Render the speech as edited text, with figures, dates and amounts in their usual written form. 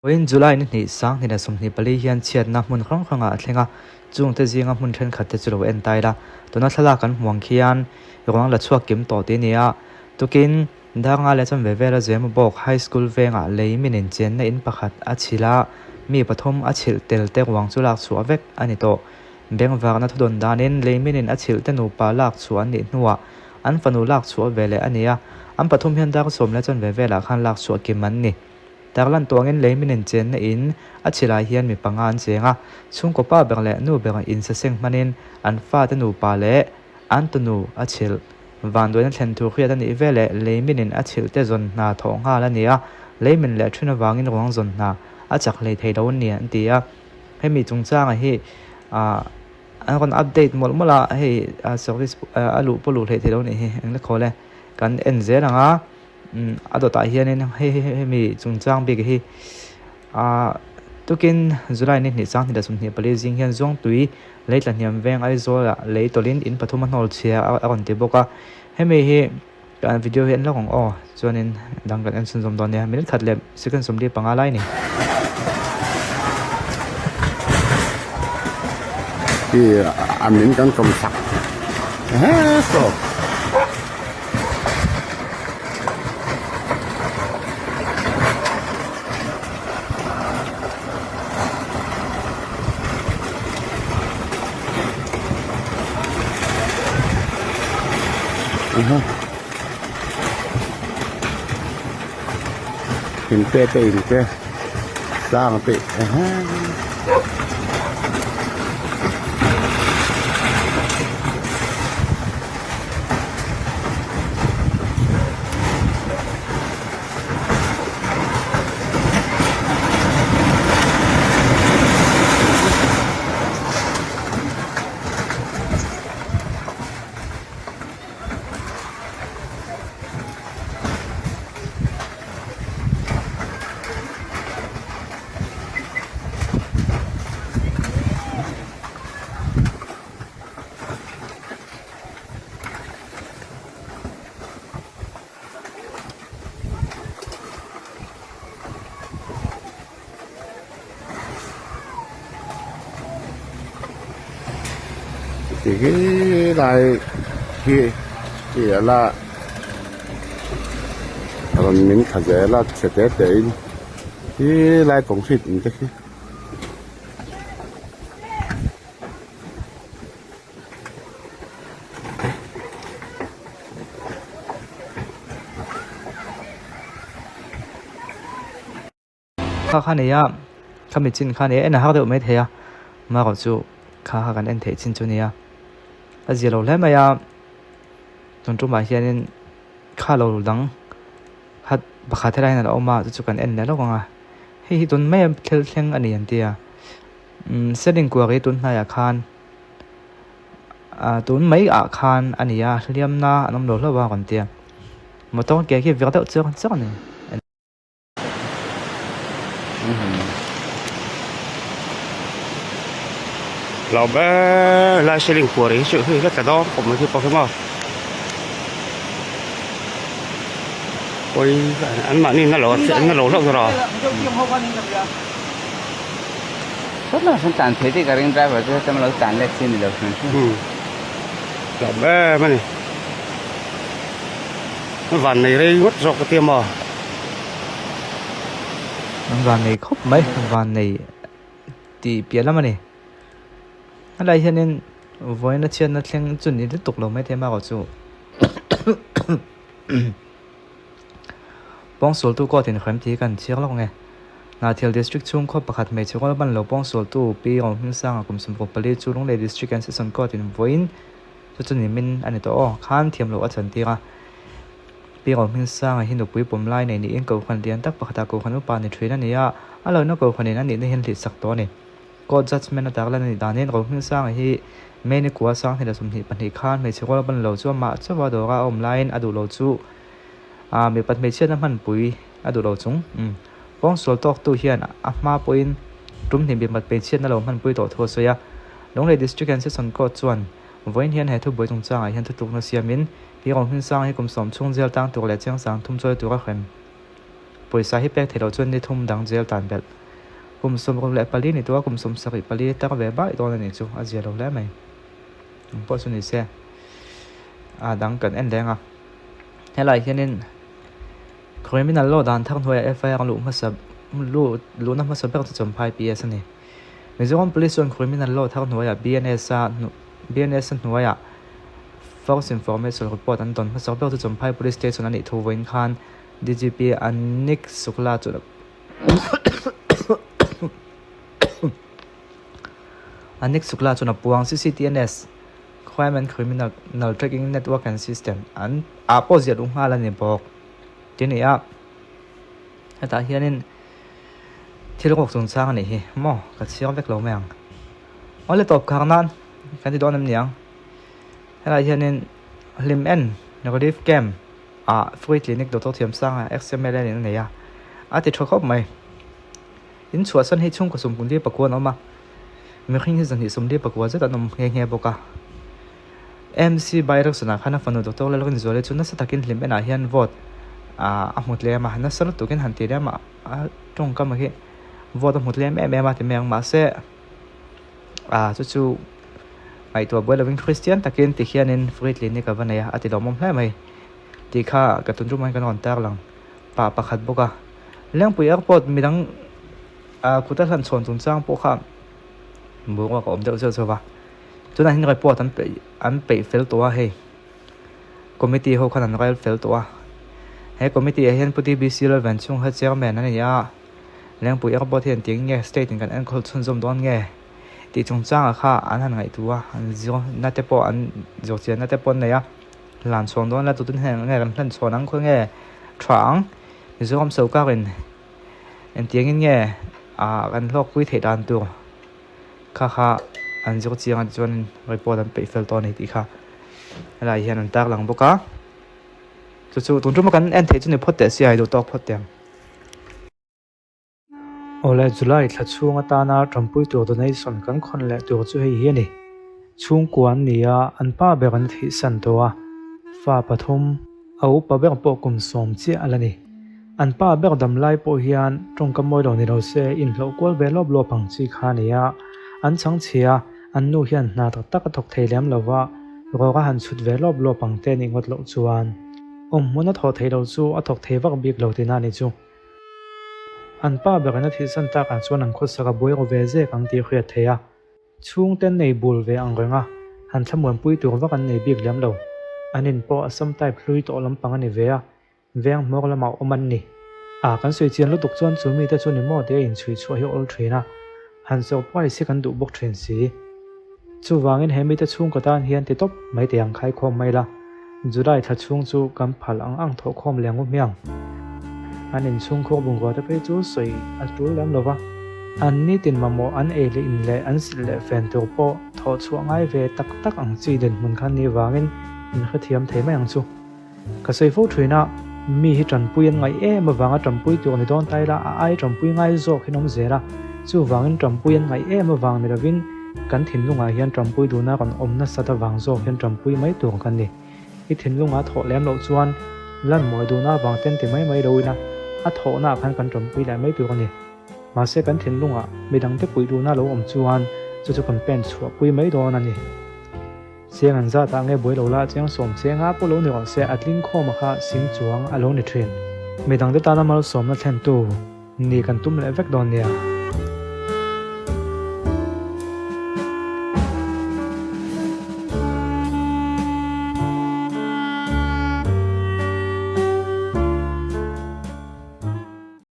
Vawiin July ni hnih sang hnih leh 24 hian chhiatna hmun hrang hrangah a thleng a, chungte zinga hmun thenkhat te chu lo en ta ila. Tuna thlalak kan hmu ang khian ruang la chhuak kim tawh tih a ni a, tukin Darnga leh chanve vela Zemabawk High School vengah lei min inchenna in pakhat a chhilh a, mi pathum a chhilh tel te ruang chu lak chhuah vek a ni tawh. Bengvarna thudawn danin lei minin a chhilh te nupa lak chhuah an nih hnuah an fanu lak chhuah ve leh a ni a, an pathum hian dar sawm leh chanve velah khan lak chhuah kim an ni. Tarlan tuangin lei min inchenna in a chhilai hian mi panga an cheng a, chhungkaw pa ber leh nu ber insaseng hmanin an fate nupa leh an tunu a chhilh. Vanduaina thlen tur hriat a nih veleh lei minin a chhilh te zawn hna thawh nghal a ni a, lei min leh thin avangin ruang zawn hna a chak hlei thei lo a ni an ti a. Hemi chungchangah hi ah an rawn update mawlh mawlh a, hei service a luh pawh luh hlei thei lo a nih hi, eng la khawl e, kan en zel ang a. Umm a dawtah hianin hei hei hemi chungchang bik hi ahh tukin July ni hnih sang hnih leh 24 zing hian Zuangtui lei tla hniam veng Aizawlah lei tawlhin in pathum a hnawl chhia a rawn ti bawk a hemi hi kan video hi en lawk ang aw chuanin dang kan en chhunzawm dawn nia minute khat leh second 45 lai a ni. Khi a min kan kawm sak he saw. In te te in te sang te Ti hi lai hi ti ala rawn min thla zel a chhe te te in hi lai concrete in te khi. Kha kha nei a khami chin kha nei a en a har deuh mai thei a marawh chu kha kha kan en theih chin chu a ni a a zia lo hle mai a tun tumah hianin kha lo dang khat pakhat helai hian a lo awm a chu chu kan en leh lawk ang a hei hi tun mai a thil thleng a ni an ti a umm seling kuar hi tun hnaiah khan ah tun mai ah khan a ni a hliamna an awm lo hlauh a rawn ti a motor ke khi vir deuh chiang chiang a ni. Lo ber lai ceiling kuar hi chu hei la tla dawn khawp mai khi pawh hi maw pawi an mahni na lo an na lo hlauh zawrh a. Lo em a ni van nei rei ngawt zawk ka tia maw. An van nei khawp mai van nei tih piah lam a ni helai hianin vawiin a chhiatna thleng chu ni lutuk lo maithei marawh chu pawngsualtu court in hrem tih hi kan chhiar lawk ang e Hnahthial district chhung khaw pakhat hmeichhe rual ban lo pawngsualtu Pi Rohmingsanga kum 24 chu Lunglei district and session court in vawiin chu chu nimin a ni tawh aw khan thiam loh a chantir a. Pi Rohmingsanga hi nupui pawm lai nei niin Kohhran lian tak pakhatah Kohhran upa ni thin a ni a, a lohna Kohhranin a nihna hian hlihsak tawh a ni. Court judgement a tarlan a nih danin Rohmingsanga hi May ni kua 2024 khan hmeichhe rual ban lo chu amah chauha dawra a awm laiin a duh lo chu mipat hmeichhiatna hmanpui a duh lo chung. Pawngsual tawktu hian a hma pawhin tum hnih mipat hmeichhiatna lo hmanpui tawh thu a sawi a. Lunglei District and Session Court chuan vawiin hian he thubuai chungchangah hian thutlukna siamin Pi Rohminsanga hi kum sawm chhung jail tang tur leh chiang sang thum chawi tura hrem Pawisa hi pek theih loh chuan ni thum dang jail tan belh. Kum 64 ni tua kum 74 tar ve baih dawn a nih chu a zia lo hle mai. Eng pawh chu ni se a dang kan en reng a. Helai hianin Criminal law dan thar hnuaiah FIR luh hmasa luh luhna hmasa ber chu Champhai PS a ni. Mizoram Police chuan Criminal law thar hnuaiah BNS a BNS a hnuaiah False Information Report an dawn hmasa ber chu Champhai Police Station a nih thu vawiin khan DGP Anik Sukla chu Anik Sukla chuan a puang CCTNS Crime and Criminal Tracking Network and System an ah pawh ziah duh nghal a ni bawk tih a ni a. Hetah hianin thil rawk chungchang a nih hi maw ka chhiar vek lo mai ang. Awle tawp khar nan kan ti dawn em ni ang. Helaiah hianin hlim en relief camp ah free clinic doctor Thiamsanga ex-MLA in a nei a, a ti tha khawp mai. In chhuahsan hi chhungkaw sawmkun li pakua an awm a, mihring hi zahnih sawmli pakua zet an awm nghe nghe bawk a. MC Byrackson-ah khan a fanu Doctor Lalrinzuali chu nasa takin hlim enah hian vote a hmu tlem a, nasa lutukin han ti lem a, a tawngkam hi vote a hmu tlem em em a ti mai ang. Mahse, chu chu ngaihtuah buai lovin Kristian takin ti hianin free clinic a va nei a, a ti lawmawm hle mai tih kha ka tun tumah hian kan rawn tarlang pah pakhat bawk a. Lengpui Airport midang kut a hlan chhawn chungchang pawh kha boruak a awm deuh zeuh zeuh a. Tunah hian report an peih an peih fel tawh a hei committee ho khan an rel fel tawh a. He committee ah hian Pu DBC Lalven chhung kha chairman a ni a, Lengpui Airport hian engtin nge state in kan enkawl chhunzawm dawn nge tih chungchangah kha an han ngaihtuah a, an zirna te pawh an zirchianna te pawh an nei a, hlan chhawn dawn la tutun hian nge kan hlan chhawn ang khaw nge tha ang Mizoram sorkarin engtiangin nge ah kan hlawkpui theih dan tur. Kha kha an zir chiang a tichuan report an peih fel tawh a ni tih kha helaiah hian an tarlang bawk a chu chu tun tuma kan en theih chu ni phawt teh sia i duh tawk phawt teh ang. Awle July thla chhung atana tanpui tur donation kan khawn leh tur chu hei hi a ni. Chhungkua an ni a, an pa ber an thihsan tawh a, fa pathum, A upa ber pawh kum sawm chiah a la ni. An pa ber dam lai pawh hian tawngka mawi lo ni lo se inhlawh kual ve lawp lawp ang chi kha a ni a. An chhang chhia, an nu hian hna tak tak a thawk thei lem lo va, rawk a han chhut ve lawp lawp ang te nih ngawt loh chuan awm hmun a thawh theih loh chu a thawk thei vak bik lo tihna a ni chu. An pa berin a thihsan takah chuan an khawsak a buai ru ve zek ang tih hriat theih a. Chhungte nei bul ve ang reng a, han thlamuanpui tur vak an nei bik lem lo. An in pawh Assam type hlui tawh lampang a ni ve a, veng hmawr lamah awm an ni. A, kan sawi chian lutuk chuan chu mite chu ni maw tia inchhui chhuah hi awl thin a, han surprise hi kan duh bawk thin si. Chuvangin he mite chhungkaw tan hian ti tawp mai teh ang khaikhawm mai la. July thla chhung chu kan phal ang ang thawhkhawm leh ngu hmiang. An inchhungkhur bungrua te phei chu sawi a tul lem lo va, an nitin mamawh an ei leh in leh an silh leh fen tur pawh thawh chhuah ngai ve tak tak ang chi dinhmun khan ni vangin in hrethiam thei mai ang chu. Ka sawi fo thin a, mi hi tanpui an ngaih em avanga tanpui tur ni dawn ta ila a ai tanpui ngai zawk hi an awm zel a, chuvangin tanpui an ngaih em avang ni lovin Kan thinlungah hian ṭampui duhna rawn awm nasat avang zawk hian ṭampui mai tur kan ni. I thinlunga thawh lem loh chuan lan mawi duhna avang ten ti mai mai lo ila, a thawhnaah khan kan ṭampui leh mai tur a ni. Mahse kan thinlungah midangte puih duhna lo awm chuan chu chu kan pen chhuahpui mai dawn a ni. Chiang an zatah nge buai lo la, chiang sawm chianga pawh lo ni rawh se, a tling khawma kha sing chuang a lo ni thin. Midangte tana malsawmna thlentu ni kan tum leh vek dawn nia.